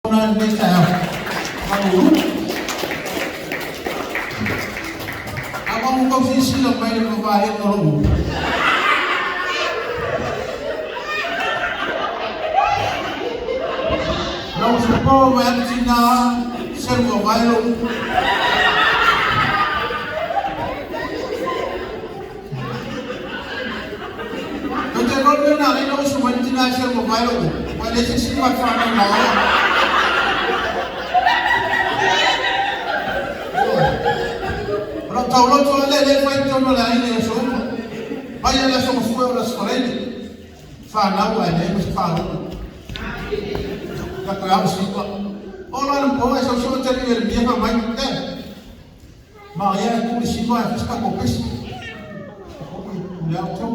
Na lenei taeao. Malulu. A ua tau silasila mai le vavaega o lou. Lau supo mai atu tina selu vavae lou. Ou te iloa le mea na ala ai ona usu mai le tina e selu mavae lou upu, ua leai se isi ma fanau na oa. O lau tauloto lava lea e fai i totonu o le aiga i aso uma. Mai lava i le Aso Gafua e oo i le Aso Faraile, fanau ae leai ma se faalogo. Ia toe ao siva. Oo la le po ae sau soo tali Ieremia fai mai, eh, Maria e tu le siva e fai se tatou pesi. O le ao tau.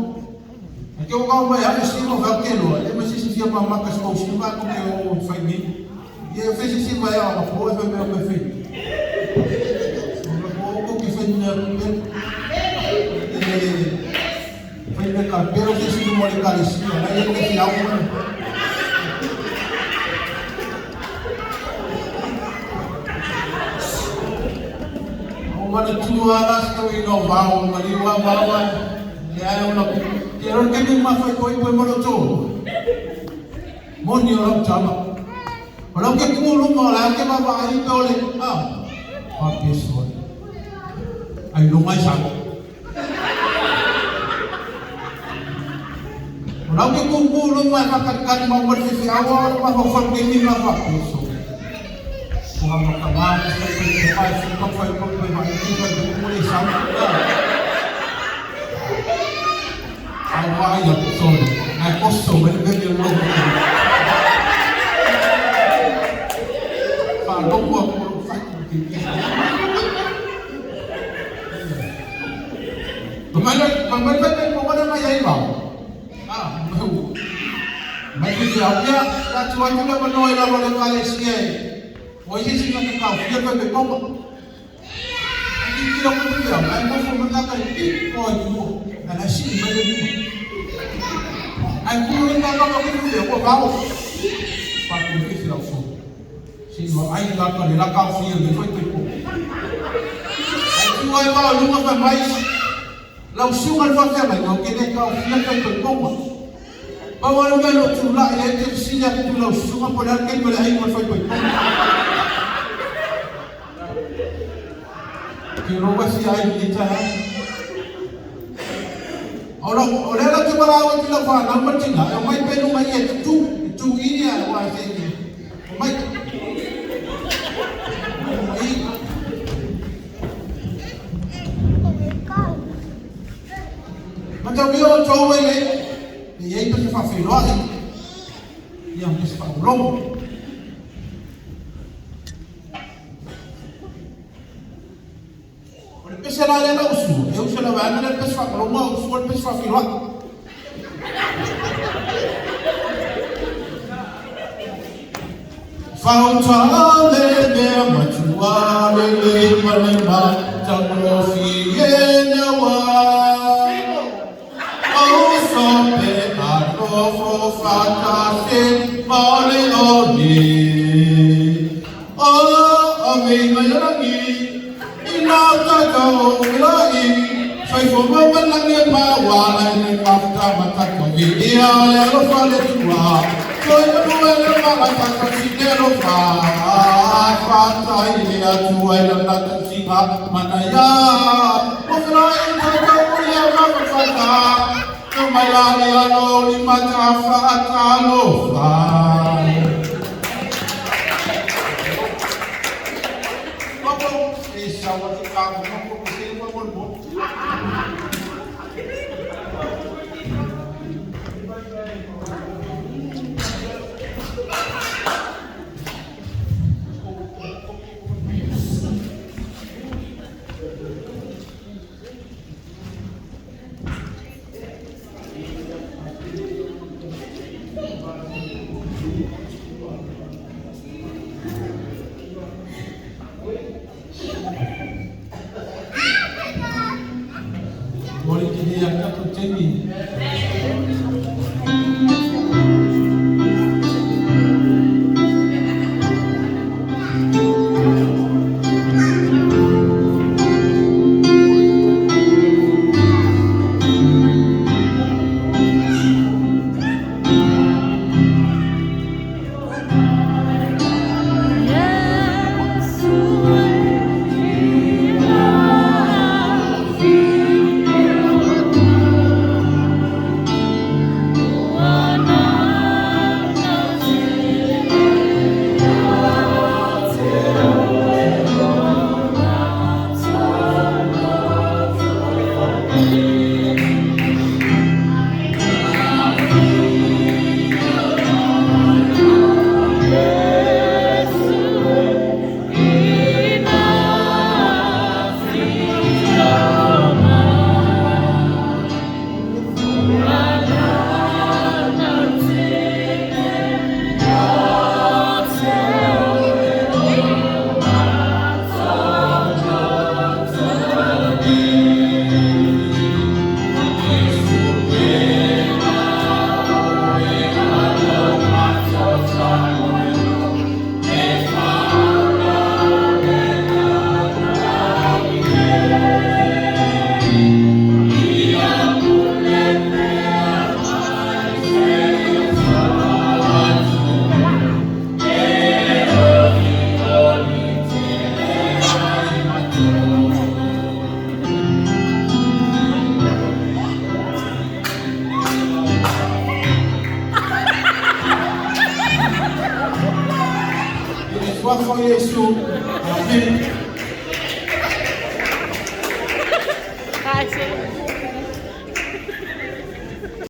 E te o mai ai siva vai ke loa, e mai se si fia mamaka se kou siva ko ke o fai ni. Ia e fai se siva e ao po e fai mea pe fai. O ko ke fai mea pe. E fai mea ka pero se si mo le kale siva, na ia ke fi au. O manatua la se tau ina o vao ma liu a vao a le ae o lau ke ro ke mi ma fai koi poi mo lo to moni o lau tama o lau ke ku luma o la ke ma va ai pe ole a pa peso ai lo mai sa o lau ke ku ku luma e whakatikani mau ma te awa o ma fa ke mi ma fa peso o ha ma ka ma se pe te pa se pa fa ko pe ma ti fa ku ku le sa ai wa ia so ai posso me le be lo fa lo ko ko fa ku ke Pamana pamana pe pamana mai ai vau. Ah, mau. Mai te te au ia, ka tu atu le manoa i lalo le kalesia e. O isi sina te kau fia pe pe konga. Ki ki la ko te au, ai mofo mata ka i ko i mua. Na la si mai le lima. Ai ku le ka ka ko te ko vau. Pa ku te si lau so. Si ma ai la ka le la kau fia le foi te ko. Ai tu ai vau lunga fa mai. Lau susuga le faafeai mai, ou te le taofia fai toetoga. Pau lava le mea o lo o tulai ai te fesili atu i lau susuga po o le a le taimi o le aiga o le fai toetoga. Ke iloa e fia ai i lenei taeao. O lau, o lea lau te valaau atu i lau fanau ma le tina, e omai pea i luga i e tutu, e tu i ia, aua e se i, omai. Omai. Mataulia o outou e iai, e iai pa se faafeiloai, ia ma se faaologo. O le pese la lea la usu, e usu la vaega lea le pese faakologo, a usu le pese faafeiloai. Fautale mea matua lelei ma le matagofie na wa. O sope a nofo whakase ma le one. O ame mai rangi i nā tātou o lai. Whaifo mamanangi ma wala i le mafuta matako i ia le alofa le tua. Toi manu e le mala whakati le alofa. Whatai le atua i lana tausiga mana ia. Mo whira i tātou o ia whakawhata. Nau mai la le alo li mata whaatalofa. E sawa i ka mo ko ko se mo mo mo. Suafa o Iesu. Amene.